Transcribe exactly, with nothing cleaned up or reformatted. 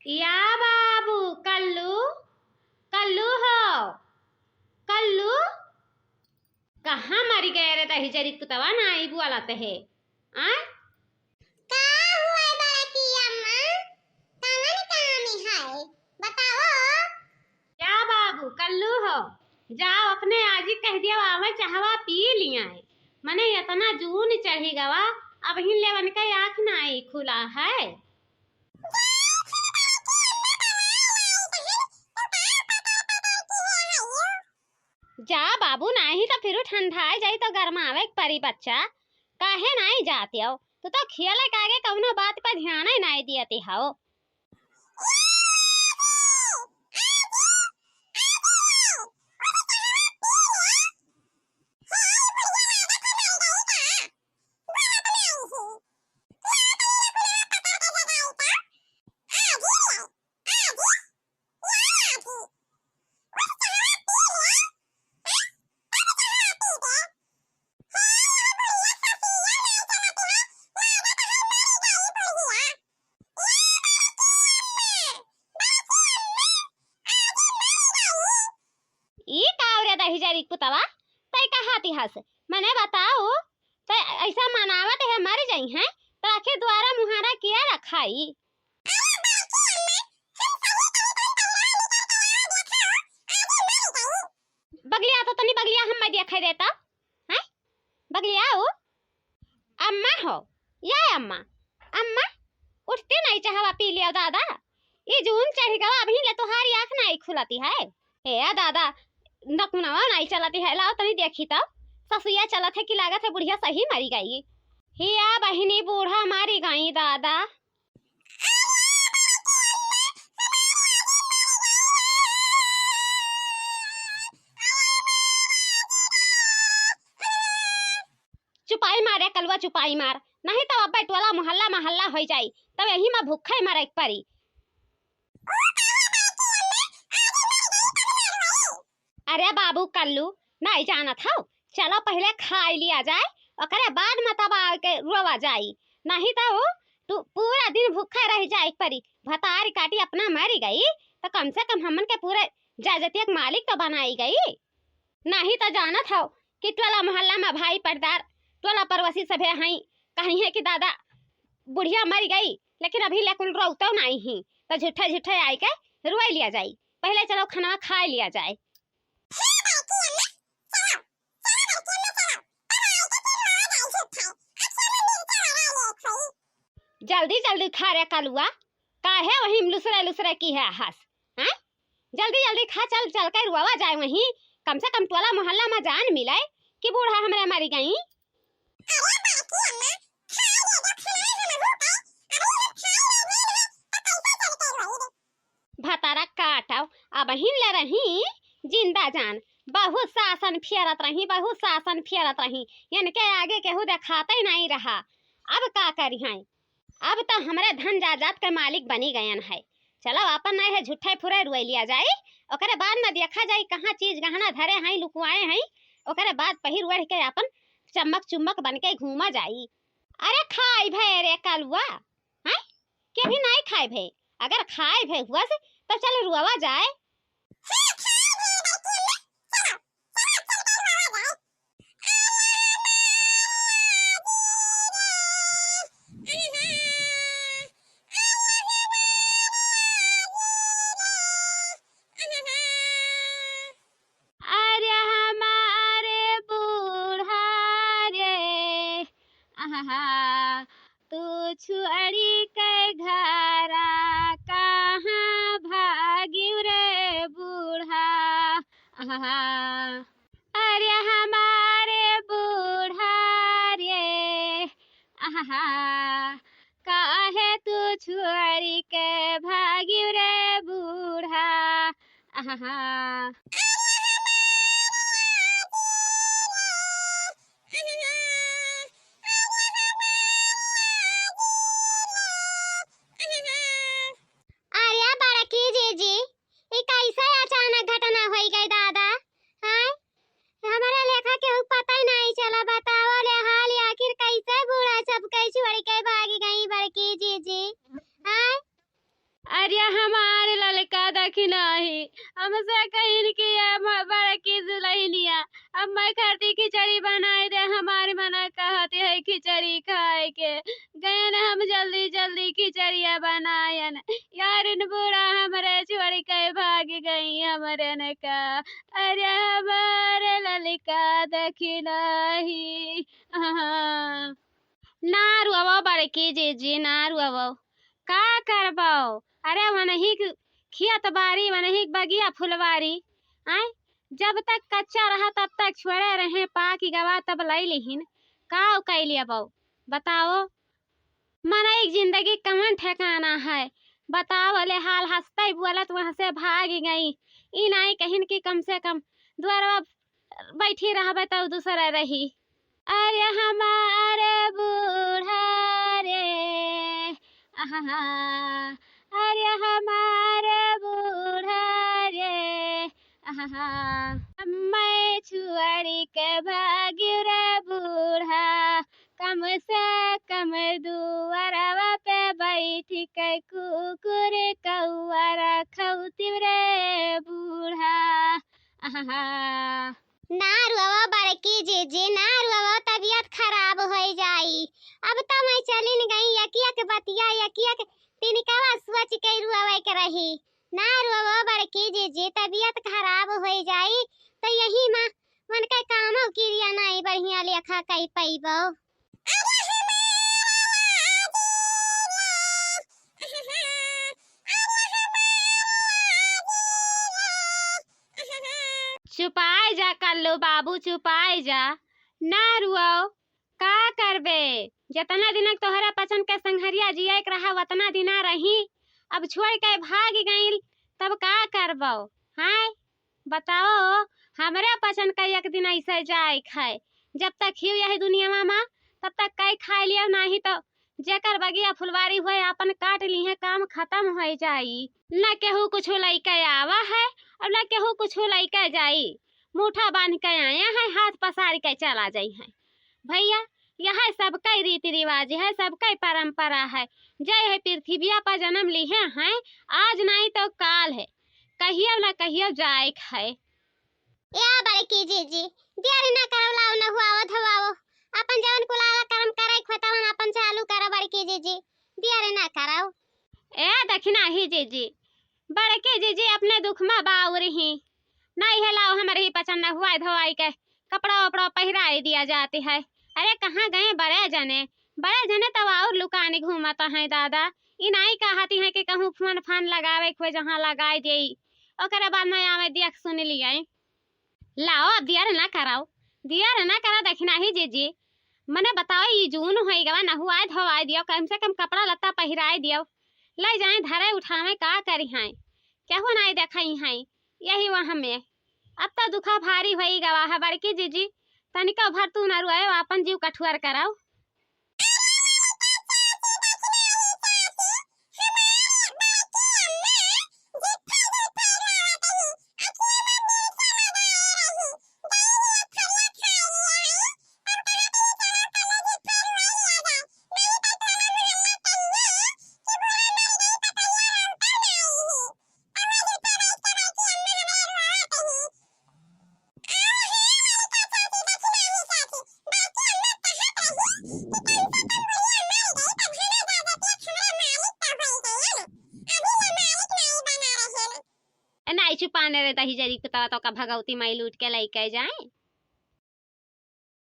या बाबू, कल्लू, कल्लू हो, कल्लू, कहाँ मरि गए रे दहिजरी पुतवा, नाई बोलत है, आय? का हुआ बड़की अम्मा, कवन काम है, बताओ। या बाबू, कल्लू हो, जाओ अपने आजी कहि दियो, आवे चहवा पी लियाए, मने एतना जून चढ़ी गवा, अबहिन ले उनके आँख नाई खुला है। जा बाबू, नाही त फिरू ठंडाए जाई त गरमावे के परी बच्चा। काहे नाही जात हो? तू तो खेले के आगे कउनो बात पर ध्यान ही नाही दियती हो। ई का रे दहिजरी पुतवा, तै कहाती हस? मने बताओ, तै ऐसा मनावत है मर जइहैं, त आखिर द्वारा मुहारा किया रखाई? बगलिया तो तनी बगलिया हम मैं देखे देता, हैं? बगलिया ओ, अम्मा हो, या अम्मा, अम्मा, उठती नहीं चहवा पी लिया दादा। ई जून चढ़ गवा, अबहिन ले तोहारी आँख नाई खुलती है। ए दादा, नकुनवा नाई चलती है, लाओ तनी देखी तो, ससुइया चलत है कि लागत है बुढ़िया सही मरी गई। हिया बहिनी बूढ़ा मरी गई दादा। चुपाई मार रे कलुआ, चुपाई मार, नहीं तो अब्बे टोला मोहल्ला महल्ला होइ जाई, तब यही मा भूखे मरे के परी। अरे बाबू कल्लू, नहीं जानत हौ, चलो पहिले खाई लिया जाए, ओकरे बाद मा तब आके रोवा जाई, नहीं तो तू पूरा दिन भूखे रह जाए के परी। भतारी काटी अपना मरी गई, तो कम से कम हमन के पूरे जायजतिया के मालिक तो बनाई गई। नाही त जानत हौ कि टोला मोहल्ला मा भाई पटदार, टोला पड़ोसी सभे हईं, कहिहैं कि दादा बुढ़िया मरि गई, लेकिन अभी ले कुल रोवतौ नाहीं ही, त झूठे झूठे आइके रोइ लिया जाई। पहिले चलो खनवा खाइ लिया जाए। जल्दी जल्दी खा रे कलुआ, काहे वहीं लुसरे लुसरे किहे हस, हैं? जल्दी जल्दी खा, चल चल के रुआवा जाए वहीं, कम से कम टोला मोहल्ला मा जान मिले कि बूढ़ा हमरे मरि गई। भतारा काटव, अबहिन ले रही जिंदा जान, बहुत सासन फेरत रही, बहुत सासन फेरत रही, इनके आगे केहू देखाते नहीं रहा। अब का करिहैं? अब त हमरे धन जायदाद के मालिक बनी गयन है। चलो, आपन नहीं है, झूठे फुरे रुए लिया जाई, ओकरे बाद में देखा जाई कहाँ चीज गहना धरे हैं, लुकवाए हैं, ओकरे बाद पहिर ओढ़ के आपन चम्मक चुम्मक बन के घूमा जाई। अरे खाई भे रे कलुआ, हैं? के भी नहीं खाई भे? अगर खाई भे हुआ से, तो चल रुआवा जाए। अरे हमारे बूढ़ा रे, आहा, तू छुअड़ी के घरा कहाँ भागिव रे बूढ़ा, आहा। अरे हमारे बूढ़ा रे, आहा, काहे तू छुअड़ी के भागिव रे बूढ़ा, आहा। अरे बड़की जीजी, ई कैसे अचानक घटना होई गई दादा? हाँ, हमारे लेखा केहू पता ही नहीं चला। बताओ ले हाल, आखिर कैसे बूढ़ा सबके छोड़ के भागी गई बड़की जीजी? हाँ? ये हमार ललका दखिनही, हमसे कहिन कि ये म-, बड़की दुलहिनिया, अब मैं खरती खिचड़ी बनाई दे, हमारी मना कहत है खिचड़ी खाए के। गयन हम जल्दी जल्दी खिचड़िया बनायन, यारिन बूढ़ा हमरे छोड़ि के भागि गई हमरे न का। अरे हमार ललका दखिनही, हाँ। ना रुआवो बड़की जीजी, ना रुआवो। का करबो? अरे वनही क-, खेत बारी, वनही क बगिया फुलवारी, आय? जब तक कच्चा रहा तब तक छोड़े रहे, पाकि गवा तब लइ लिहिन। का कइ लेबो? बताओ। मनई क जिंदगी कवन ठेकाना है? बताओ, ले हाल हंसतै बोलत वहाँ से भागि गई। ई नाई कहिन कि कम से कम दुआरवा बैठी रहबे तउ दूसरा रही। अरे हमारे बूढ़ा रे, आहा, अरे हमारे बूढ़ा रे, आहा, मैं छोड़ि के भाग्यो रे बूढ़ा, कम से कम दुआरवा पे बैठि के कुकुर कौआ रखौती रे बूढ़ा, आहा। ना रुआवो बड़की जीजी, ना रुआवो, तबियत खराब होइ जाई। अब त मैं चलिन गई, यकिया के बतिया, यकिया के तिनकवा सोचि के रुआवे के रही। ना रुआवो बड़की जीजी, तबियत खराब होइ जाई, त यही मा उनके कामो किरिया नाई बढ़िया लेखा कइ पइबो। चुपाइ जा कल्लू बाबू, चुपाइ जा, ना रुआओ। का करबे, जतना दिनक तोहरा पचन के संघरिया जिए के रहा, वतना दिना रही। अब छोड़ि के भागि गइल, तब का करबो? हैं, बताओ, हमरे पचन का एक दिन अइसे जाए खाए। जब तक हिउ यही दुनिया मा, तब तक कइ खाइ लियो, नाहीं तउ जेकर बगिया फुलवारी होए, आपन काट लिहे, काम खतम होइ जाई। न केहू कुछु लइके आवा है अउर न केहू कुछु लइके जाई। मूठा बांधि के आया है, हाथ पसारि के चला जाई है। भइया, यह सबकै रीति रिवाज है, सबकै परंपरा है। जय है पृथ्विया पर जनम लिहे हैं, आज नाहीं तउ काल है, कहियो न कहियो जाए है। ए बड़की जीजी, देर न करो, लाओ नहुआओ धोआओ, अपन जवन कुल आला करम करे खोतवन अपन चालू करो बड़की जीजी, देर न करो। ए दखिनही जीजी, बड़की जीजी अपने दुख मा बाउर ही, नाहीं है लाओ हमरे ही पचन नहुआइ धोआइ के कपड़ा वपड़ा पहिराइ दिया जाती है। अरे कहाँ गए बड़े जने, बड़े जने तउ अउर लुकाने घूमत हैं दादा। ई नाहीं कहती हैं कि कहूँ फोन फान लगावे के होए जहाँ लगाइ देई, ओकरे बाद में आवे देख सुन लियाई। लाओ, अब दियर ना कराओ, दियर ना करा दखिनही जीजी। मने बताओ, ई जून होइ गवा, नहुआइ धोआइ दियो, कम से कम कपड़ा लत्ता पहिराइ दियो, लइ जाए धरे उठावे, का करिहैं, केहू नाहीं देखइहैं, यही वहाँ में। अब तउ दुखा भारी होइ गवा है बड़की जीजी, तनिको भर तू न रुआओ, आपन जीव कठुअर कराओ। ए, नाई चुपाने रे दही जरी कुतवा, तोका भगवती माई लूट के लइके जाए।